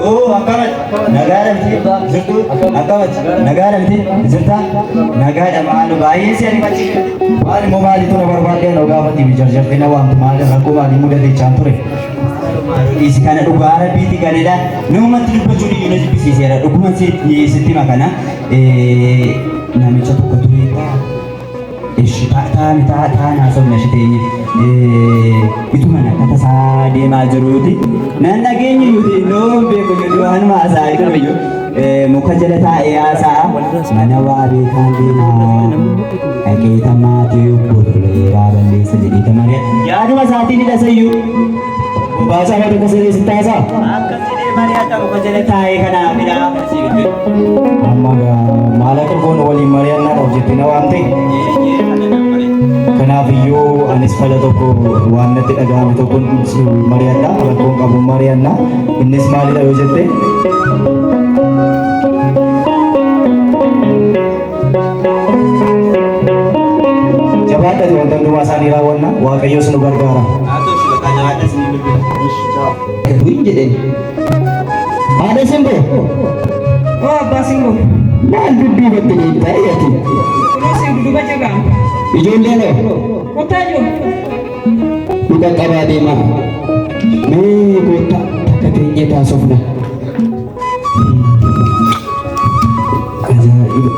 Oo, akkamati? Nagaadha miti? Jirtu? Akkamati? Nagaadha miti? Jirta? Nagaadha maal baay'ee si ariifachiisa. Maal immoo maalitu na barbaaddee na gaafatti jarjartee na waamtu maal rakkoo maalii mudate jechaan ture. Dhiisi kana dhugaa rabbiiti kanadha. Namumatti dubbachuun iyyuu na jibbisiiseera. Dhuguma sitti hima kana namicha tokko ture. Ishi taa'ani taa'an haasofna ishi teenye ituma akka tasaa deemaa jiruuti. Nan dhageenye yuuti noon beeku jedhu waanuma haasa'aa jiru iyyuu muka jala taa'ee haasa'a mana waa beekaan deemaa dhaqeeta maatii obbo Toleeraa balleessa jedheeta malee yaaduma isaatiin hidhasayyuu. Baasaa nama tokko sirrii sitti haasa'a. Akkas jedhee mari'ata muka jala taa'ee kanaafidha. Amma maal akka goonu waliin mari'annaadhaaf jettee na waamte. Kanaaf iyyuu anis fala tokko waan natti dhaga'ame tokko mari'adha. Rakkoon qabu mari'anna. Innis maalidha yoo jette jabaadhati wanta hundumaa isaanii raawwanna. Waaqayyos nu gargaara. Hin jedheen. Haadha Simboo. Oo abbaa Simboo. Maal dudduubatti deemtaa ati? Kunoo si dudduuba jirra. Ijoolleen hoo? Kottaa jiru. Nu qaqqabaa deemaa. Mee koottaa takka teenyee taasofna. Ajaa'iba.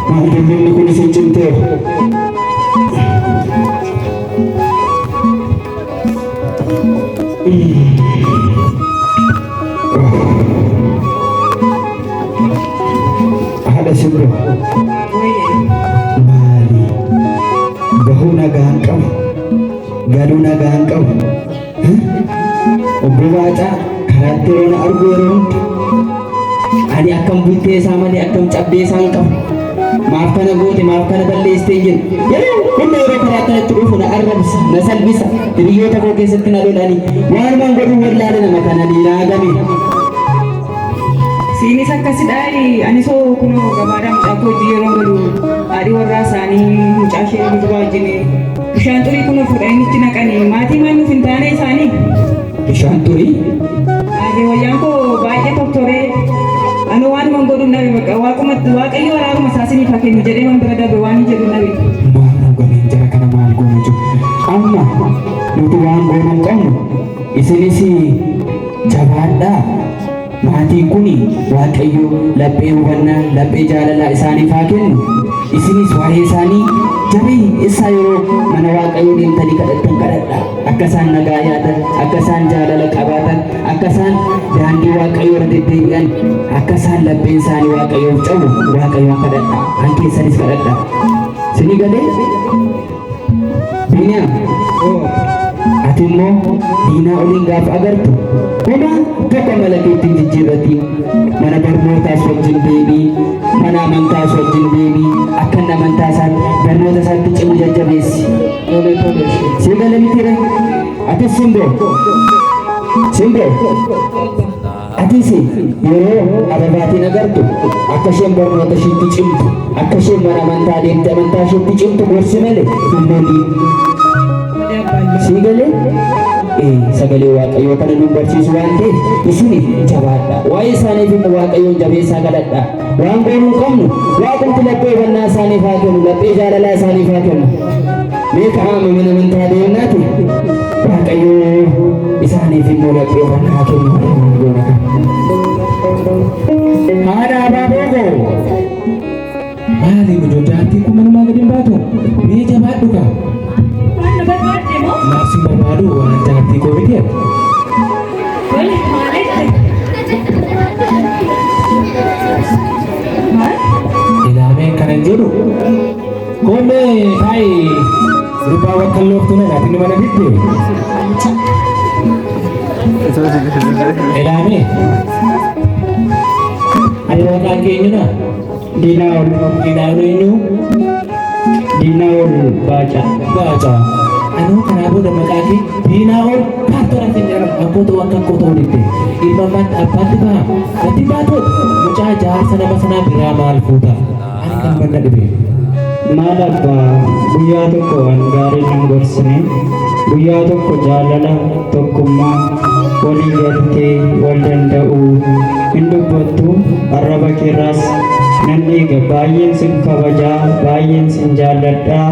Maal dullumni kun isin cimtee? Haadha Simboo. Maali? Bahuu nagaan qabu. Galuu nagaan qabu. Obbo Baacaa karaatti yeroo na argu yeroo hunda ani akkam bultee isaa malee akkam cabdee isaa hin qabu. Maaf kana goote maaf kana balleessitee hin jedhu. Yeroo hunda yeroo karaa kanatti dhufu na arrabsa, na salphisa, hiriyoota koo keessatti na lolani. Waanumaan godhu wallaale nama kana ni naagame. Siinis akkasidha. Anis hoo kunoo gabaadhaa mucaa koo hojii yeroo galu haadhi warraa isaanii mucaa ishee durbaa wajjin bishaan xurii kunoo fuudhanii nutti naqanii maatii maal nuuf hin taane isaanii. Bishaan xurii? Haadhi wayyaan koo baay'ee tortoree anoo waanuman godhu nabe bakka waaquma waaqayyo araaruma isaa isiniif haa kennu jedhee man bira darbe waan hin jedhu nabe. Maal nu gameen jara kana maal goona jiru? Amma nuti waan goonu hin qabnu isinis jabaadhaa. Maatiin kun Waaqayyo laphee hubannaa, laphee jaalalaa isaaniif haa kennu. Isinis waa'ee isaanii jabeessaa yeroo mana Waaqayyoo deemtanii kadhattan kadhadhaa. Akka isaan nagaa nyaatan, akka isaan jaalala qabaatan, akka isaan daandii Waaqayyoo irra deddeebi'an, akka isaan lapheen isaanii Waaqayyoof cabu Waaqayyoon kadhadhaa. Kan keessanis kadhadhaa. Isinii galee? Biiniyaam, ati immoo diinaa oliin gaafa agartu homaa tokko amala keetti hin jijjiirratiin. Mana barnootaas wajjin deemii, mana amantaas wajjin deemii, akka inni amantaa isaatti barnoota isaatti cimu jajjabeessi. Sii gala mitiire? Atis simboo? Simboo? Atis yeroo Ababaatiin agartu akka isheen barnoota ishiitti cimtu, akka isheen mana amantaa deemte amantaa ishiitti cimtu gorsi malee hin loliin. Sii galee? Ee, sagalee Waaqayyoo kana nu barsiisu waan ta'eef isin jabaadha. Waa'ee isaaniif immoo Waaqayyoon jabeessaa kadhadha. Waan goonuu hin qabnu Waaqumti laphee hubannaa isaaniif haa kennu, laphee jaalalaa isaaniif haa kennu. Mee ka'aama mana amantaa deemnaati Waaqayyo isaaniif immoo laphee hubannaa haa kennu. Maal goona kan? Haadha abaaboo koo. Maali ijoo jaartiin kun manumaa gadi hin baatu? Mee jabaadhu kaa. Waan na barbaadde moo? Maaf sin barbaadu waan jaartii koo miti ati. Tole maal jette? Maal? Ilaameen kanan jedhu. Koomee taa'i gurbaa wakkallooftuu na naatinni mana didde. Ilaamee. Ati maqaan kee eenyudha? Diinaa ol. Diinaa ol eenyu? Diinaa ol Baacaa. Baacaa. Anuu kanaa booda maqaa kee Diinaa ol kaartoon akka jedhamu akkoo ta'u akka akkoo ta'u didde. Ilma ammaatti abbaatti baha. Natti baatoo mucaa jaarsa nama sanaa biraa maal fuuta? Ani kan manna dhibe. Maal abbaa guyyaa tokko waan gaarii nan gorsine, guyyaa tokko jaalala, tokkummaa, walii galtee, wal danda'uu hin dubbattu. Arraba keerraas nan eega. Baay'een sin kabajaa, baay'een sin jaalladhaa,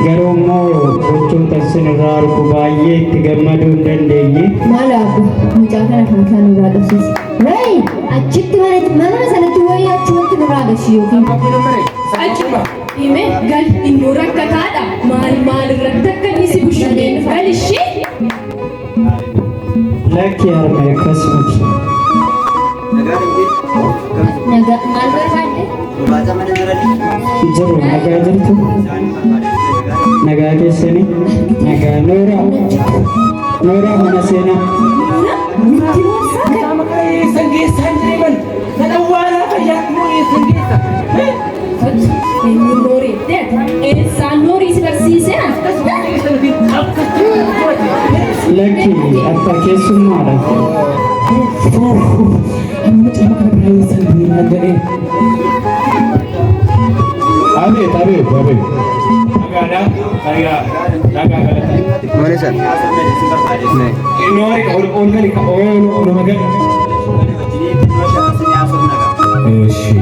garuu immoo gochoota sin irraa argu baay'ee itti gammaduu hin dandeenye. Maal abba, mucaa kana kaasaa nurraa qabsiisi. Wayi achitti mana sanatti wayi achumatti nurraa gashi yookiin. Achuma hime gal, innuu rakkataadha. Maal maal irratti akka inni si bushu gal ishee. Lakki harme, akkas miti. Nagaa, maal barbaadde? Jiru, nagaa jirtu? Nagaa keessanii? Nagaa. Nooraa, Nooraa, mana seenaa. Nutti boonsaa kan. Qaama kana eessan geessaan jireeman? Nan awwaalaa fayyaa immoo eessan geessa? Eenyu noorii eessaan noorii si barsiisee? Lakki abba, keessummaadha. Amma mucaa kana biraa eessan deemaa jedhee? Abeet, abeet, abeet. Nagaadha. Nagaa. Nagaa galata. Mana san. Noori ol ol gali ka ol ol magali. Eshi.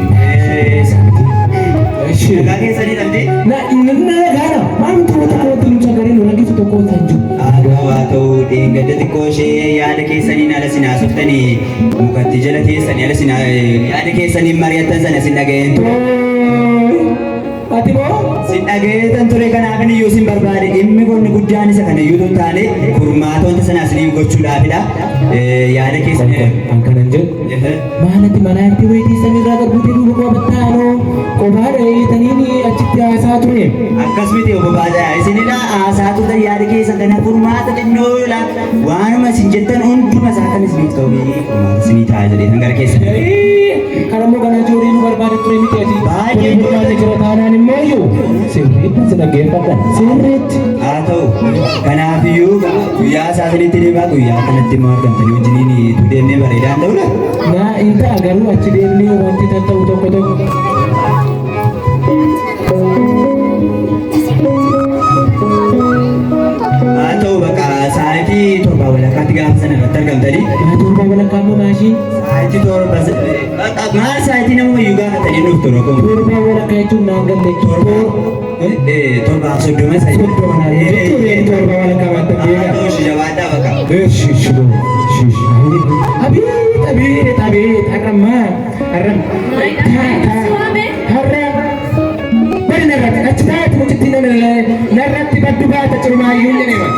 Eshi. Nagaa keessanii dhabdee? Na na nagaadha. Maal tokko tokko mucaa garee nu rakkisa tokko kan jiru. Haa ta'u, dheengadda xiqqoo ishee yaada keessaniin ala sin haasoftanii, mukatti jala teessanii ala sin yaada keessaniin mari'attan sana sin dhaga'een ture. Ati moo? Sin dhaga'eetan ture. Kanaaf iyyuu sin barbaade. Dhimmi kun guddaan isa kana iyyuu tun taane, furmaata wanta sanaa isiniif gochuudhaafidha. Yaada keessan. An kanan jedhu. Maalati malaayikti wayitii samiirraa gad buutee duuba qobattaanoo kophaadha eeyitaniin achitti haasaa ture. Akkas miti obbo Baacaa, isinidha haasaa turtan. Yaada keessan kana furmaata xinnoo yoo waanuma isin jettan hunduma isaa kan isiniif ta'u furmaata isinii ta'a jedhee kan gara keessan. Kan ammoo kana ijoollee nu barbaade ture miti ati. Baay'ee. Kuni furmaata jira taanaan immoo iyyuu sirriitti si dhaggeeffadha. Sirriitti. Haa ta'u, kanaafiyyuu guyyaa isaa isinitti deemaa, guyyaa kanatti immoo argamtanii wajjiniin utuu deemnee bareedaan ta'udha. Naa hin ta'a, garuu achi deemnee wanti tatta'u tokko tokko. Haa ta'u, bakka sa'aatii 7 walakkaatti gaafa sana irratti argamtanii. Maa 7 walakkaa immoo maashii? Sa'aatii 7 bakka maal sa'aatii nama iyyuu gaafatanii dhuftu rakkoon. 7 walakkaa jechuun naan galle. 7:30 isa. 30 naan jechuun 7 walakkaa waan ta'eef. Haa ta'u, jabaadhaa bakka. Ishi ishi ishi ishi. Abeet, abeet, abeet, har'ammaa har'am har'a bari narratti achi taate mucittiin narratti baddu baata cirmaayyuu jedhee.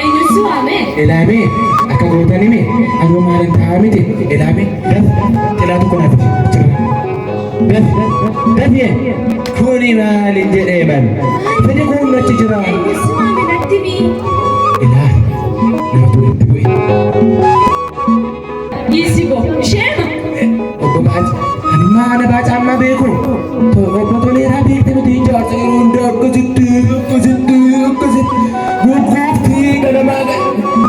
Eenyu si waame? Ilaamee akka gootan hime, anuu maalin taa'aa miti. Ilaamee, daf, xilaa tokko naaf jira, daf, dafye. Kuni maalin jedhee man fedhi kun achi jira. Eenyu si waame, natti himi. Ilaa, namatu walitti bu'e. Dhiisi boo isheema. Obbo Baaca, ani maana Baaca ammaa beeku. Obbo Toleeraa beekte miti, jaarsa yeroo hundaa akkasitti akkasitti akkasitti gurguuftii ganamaa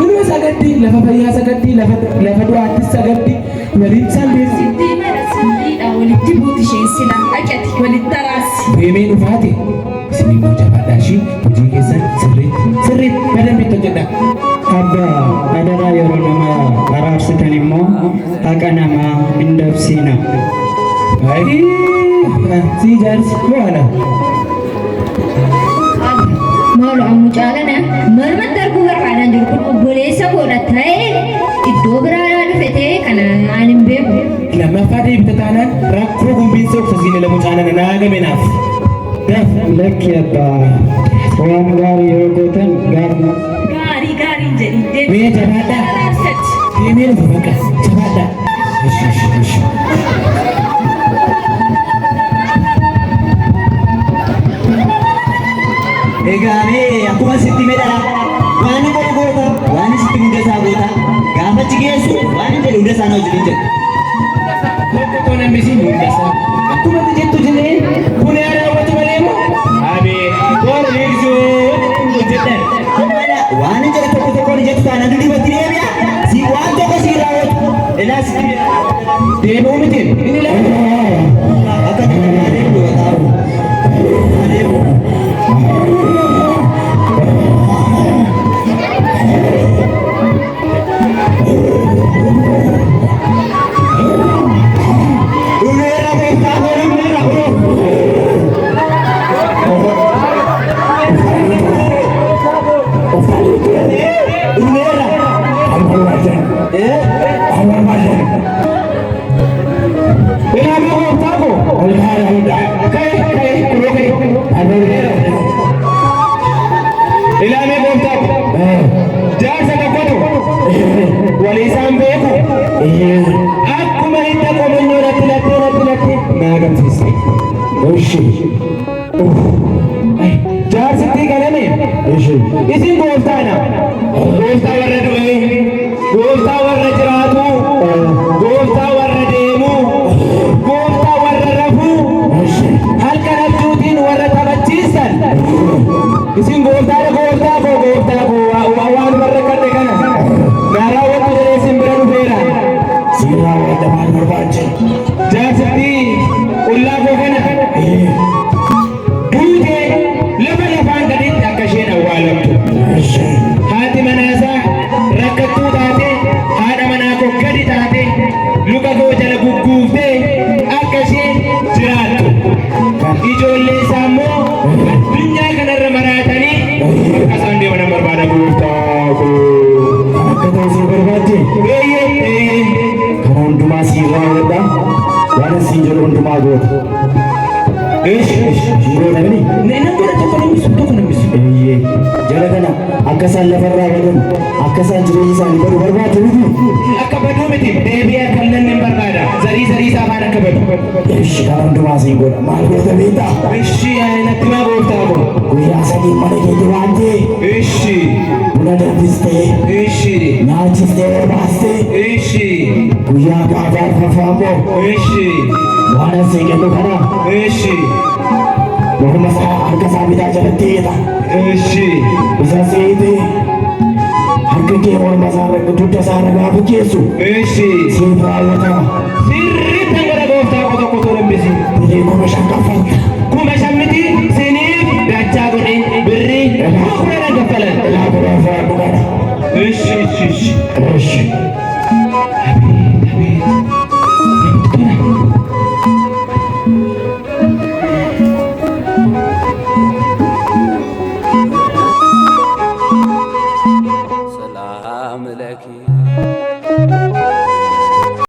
inuma sagaddi, lafa fayyaa sagaddi, lafa lafa du'aattis sagaddi, waliin salbeessi. Sitti mana sirriidha, walitti buuti isheen sila dhaqati walitti araarsi. Deemee dhufaati. Isin immoo jabaadhaa ishii, hojii keessan sirriitti sirriitti badambitti hojjedhaa. Abba, adaraa, yeroo nama araarsitan immoo haqa namaa hin dabsiina. Si jaarsi moo ana? Maalo, mucaa kana manumatti arguu barbaadaan jiru. Kun obboleessa koodha ta'ee iddoo biraa dhufe ta'ee kana ani hin beeku. Lammaffaa deebite taanaan rakkoo gumbiinsa oksasiin la mucaa nana naa game naaf. Daf. Lakki abbaa, waan gaarii yoo gootan gaarii. Gaarii gaariin jedhin deemi. Mee jabaadhaa. Araarsati. Deemee dhufa bakka jabaadhaa. Ishi ishi ishi. Egaa mee akkuma sitti medhala, waan godhu goota, waan sitti hunda isaa goota, gaafa achi geessu waan hin jedhe hunda isaa na wajjin jedhu. Tokko toon hambisiin hundasaa. Akkuma ati jettu jedhee kun yaa raawwatu malee moo? Abee toora leegisoo hojjedhan. Amala waan hin jedhe tokko tokkoon jettu taanaan dudubatti deebi'a. Si waan tokko si raawwatu. Ilaa sitti Deebi'uu miti. Inni lafa. Akka adeemu. Adeemu. Isin gooftaadha. Gooftaa warra du'ee, gooftaa warra jiraatu, gooftaa warra deemu, gooftaa warra rafuu, halkan abjuutiin warra taphachiisan. Isin gooftaadha gooftaa koo gooftaa koo waan warra kadhe kana. Naa raawwattu jedhee isin bira dhufeera. Siin raawwadha maal barbaadde? Jaarsittii ollaa koo kana duutee lafa lafaan gaditti akka isheen awwaalamtu. Haati manaasaa rakkattuu taate haadha manaa koo gadi taate luka koo jala gugguuftee akka isheen jiraattu. Ijoollee isaa immoo addunyaa kanarra maraatanii akka isaan deeman barbaada gooftaa koo. Akka ta'u siin barbaadde? Eeyyee eeyyee. Kana hundumaa siin raawwadha. Waan siin jedhu hundumaa goota. Ish ish. Goota mini? Nan godha tokko nambisu tokko nambisu. Eeyyee. Jara kana akka isaan lafarraa badan, akka isaan jireenya isaanii badu barbaadde miti? Akka baduu miti deebi'ee akka hin lanne barbaada. Zarii zarii isaa afaan akka badu. Ishi kana hundumaa siin godha. Maal goota beektaa? Ishi natti maa gooftaa koo. Guyyaa sadii mana keetti waamtee, Ishi buna danfistee, ishi nyaachistee, baastee, ishi guyyaa gaafa arfaffaa immoo ishi waan asii kennu kana ishi morma isaa harka isaa bitaa jalatti hiita. Ishi Isa siiti harka kee morma isaa irra dugda isaa irra gaafa geessu ishi siif raawwatama. Sirriitti godha gooftaa koo tokko tokko hambisi. Birrii 5,000 kaffalta. 5,000 miti siniif dachaa godhe birrii 10,000 kaffalan. Ilaa kudha afran kana. Ishi ishi ishi. Ishi.